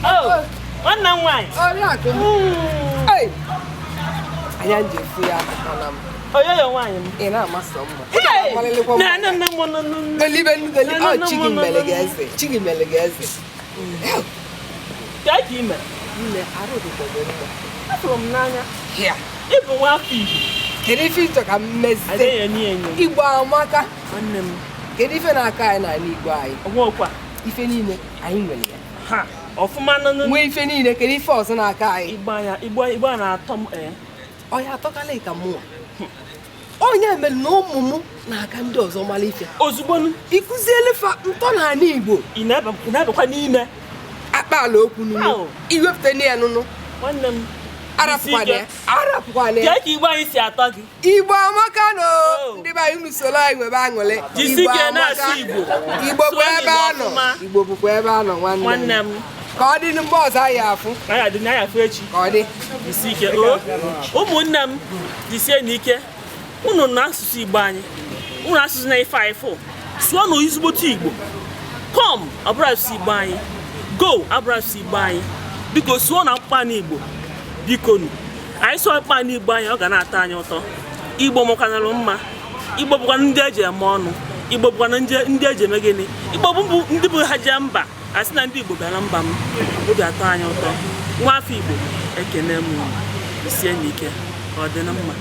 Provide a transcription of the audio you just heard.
Oh, nwanne m nwaanyị. Oriakụ m. Ei! Anya m ji efu ya apụtala m. Oyoyo nwaanyị m. Ị na-amasị mma. Hey! Amalịlịkwa Na mma. na na na na na. Golibe goli. Na, na, Ọ na, chi na, gị na, mere na. gị eze. Chi gị mere gị eze. Ka ka ime. Nne, arụ dịkwa gị mma. Afụrụ m n'anya. Hịa. Ị bụ nwa afọ Igbo. Kedu ife ị chọ ka m mezie? Adịghị enyo enyo. Igbo amaka. Nwanne m. Kedu ife na-akọ anyị n'ala Igbo anyị? Onwekwa. Ife niile anyị nwere ya. Ha, ọfụma nụnụ. Nwee ife niile, kedu ife ọzọ na-akọ anyị? Igbo anya, Igbo Igbo a na-atọ m ee. Ọ ya atọkala ka mụnwa. Onye mere na ụmụ m na-aka ndị ọzọ mara ife. Ozugbo nụ, Ịkụziele fa ntọala Igbo. Ị na-abakwa n'ime. Akpaala okwu nụnụ. Au. Iwepụta ya nụnụ. Nwanne m. Arapụkwana ya. Arapụkwana ya. Kee ka Igbo anyị si atọ gị? Igbo amaka nụ. Oh. Ndị be anyị, unu soro anyị nwebe aṅụrị. Jisi Igbo ike amaka. na-asụ Igbo. Igbo bụ Sụọ ebe Igbo a nọ. ọfụma. Igbo bụkwa ebe a nọ, nwanne m. Nwanne m. Ka ọ dị mgbe ọzọ anyị afụ. Anyị adị na anyị afụ echi. Ka ọ dị. Jisi ike o. Ụmụnne m, jisie n'ike. Unu na asụsụ Igbo anyị. Unu asụsụ na ife anyị fụ. Sụọ na ezigbote Igbo. Come abụrụ asụsụ Igbo anyị. Go abụrụ asụsụ Igbo anyị. Biko sụọ na mkpanụ Igbo. Biko nu. Anyị sụọ mkpanụ Igbo anyị, ọ ga na-atọ anyị ụtọ. Igbo makwanụrụ mma. Igbo bụkwa ndị eji eme ọnụ. Igbo bụkwa ndị eji eme gịnị? Igbo bụ ndị bụ ha jee mba. A sị na ndị Igbo bịara mba m. Obi atọ anyị ụtọ. Nwa afọ Igbo, ekene m unu. Jisie n'ike. Ka ọ dị na mma.